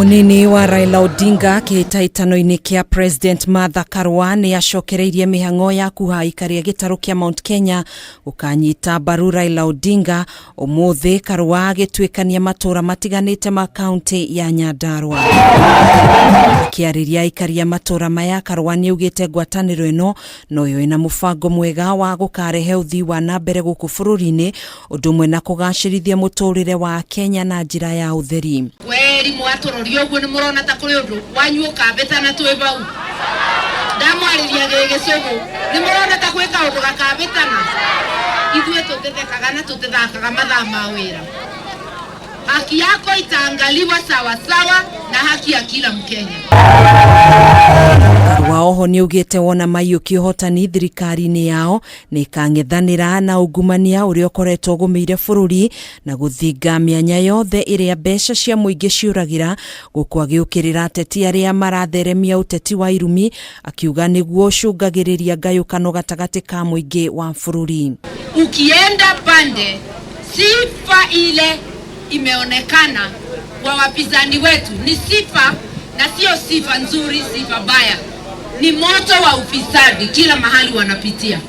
Munini wa Raila Odinga kĩhĩtahĩtano-inĩ kĩa President Martha Karua nĩ acokereirie mĩhang'o ya kuha aikaria gĩtarũ kĩa Mount Kenya gũkanyita mbaru Raila Odinga. Ũmũthĩ Karua agĩtuĩkania matũra matiganĩte ma kaunti ya Nyandarua. Akĩarĩria aikaria matũra maya, Karua nĩ augĩte ngwatanĩro ĩno noyo ĩna mũbango mwega wa gũkarehe ũthii wa na mbere gũkũ bũrũri-inĩ, ũndũ ũmwe na kũgacĩrithia mũtũrĩre wa Kenya na njĩra ya ũtheri. Kweri mwatũroria ũguo nĩ mũrona ta kũrĩ ũndũ wanyu ũkambĩtana twĩ bau ndamwarĩria gĩgĩcũgũ nĩ mũrona ta gwĩ kaũndũ gakambĩtana. Ithuĩ tũtĩthekaga na tũtĩthakaga mathaa ma wĩra. Haki yako itaangaliwa sawa sawa na haki ya kila Mkenya. Karua oho nĩ augĩte wona maiyũkia ũhotani thirikari-inĩ yao nĩ ĩkang'ethanĩra na ungumania ũrĩa ũkoretwo ũgũmĩire bũrũri na gũthinga mĩanya yothe ĩrĩa mbeca cia mũingĩ ciũragĩra, gũkũ agĩũkĩrĩra ateti arĩa maratheremia ũteti wa irumi, akiuga nĩguo ũcũngagĩrĩria ngayũkano gatagatĩ ka mũingĩ wa bũrũri. Ukienda pande, sifa ile imeonekana kwa wapinzani wetu ni sifa na sio sifa nzuri, sifa baya. Ni moto wa ufisadi kila mahali wanapitia.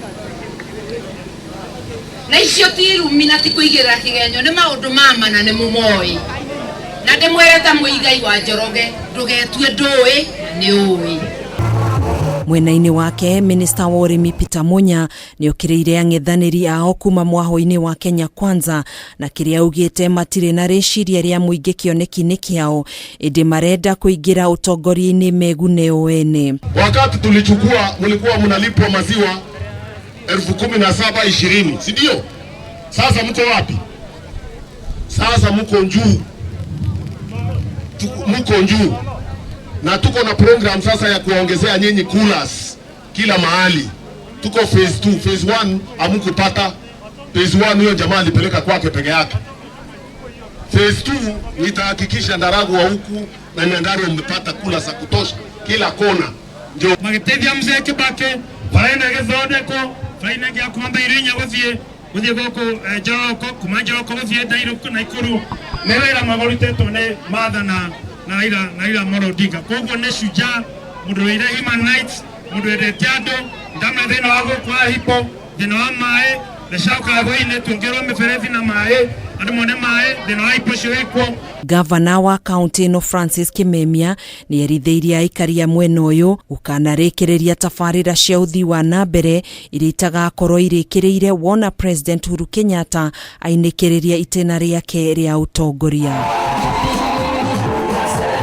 Na icio ti irumi na ti kũigĩrĩra kĩgenyo, nĩ maũndũ ma ma na nĩ mũmoĩ. Na ndĩmwĩre ta Mũigai wa Njoroge, ndũgetue ndũĩ na nĩ ũĩ. Mwena-inĩ wake, minista wa ũrĩmi Peter Munya nĩ okĩrĩire ang'ethanĩri ao kuma mwahũ-inĩ wa Kenya Kwanza na kĩrĩa augĩte matirĩ na rĩciria rĩa mũingĩ kĩoneki-inĩ kĩao, ĩndĩ marenda kũingĩra ũtongoria-inĩ megune o ene. Wakati tulichukua mlikuwa mnalipwa maziwa 17,000, 20, si ndio? Sasa mko wapi? Sasa mko juu, mko juu, na tuko na program sasa ya kuongezea nyinyi coolers kila mahali. Tuko phase 2, phase 1 hamkupata. Phase 1 huyo jamaa alipeleka kwake peke yake. Phase 2 nitahakikisha Ndaragwa huku na Nyandarua mmepata cooler za kutosha kila kona. Ndio magĩteithia mzee Kibaki bara ĩno ĩgĩthondekwo, bara ĩno ĩngĩ ya kuma Mbairini gũthiĩ gũkũ Njoroko, kuma Njoroko gũthiĩ Naikuru, nĩ wĩra mwega ũrutĩtwo nĩ Martha na Raila Amolo Odinga. Koguo nĩ shujaa, mũndũ wĩire human rights, mũndũ wendete andũ. Ndamna thĩna wa gũkũ wa hipo, thĩna wa maĩ gĩcoka hwainĩ tuongerwo mĩberethi na maĩ, andũ mone maĩ, thĩna wa hipo ũcio wĩkwo. Gavana wa kaunti ĩno Francis Kimemia nĩ erithĩirie aikari a mwena ũyũ gũkanarĩkĩrĩria tabarĩra cia ũthii wa na mbere iria itagakorwo irĩkĩrĩire wona President Uhuru Kenyatta ainĩkĩrĩria itĩna rĩake rĩa ũtongoria.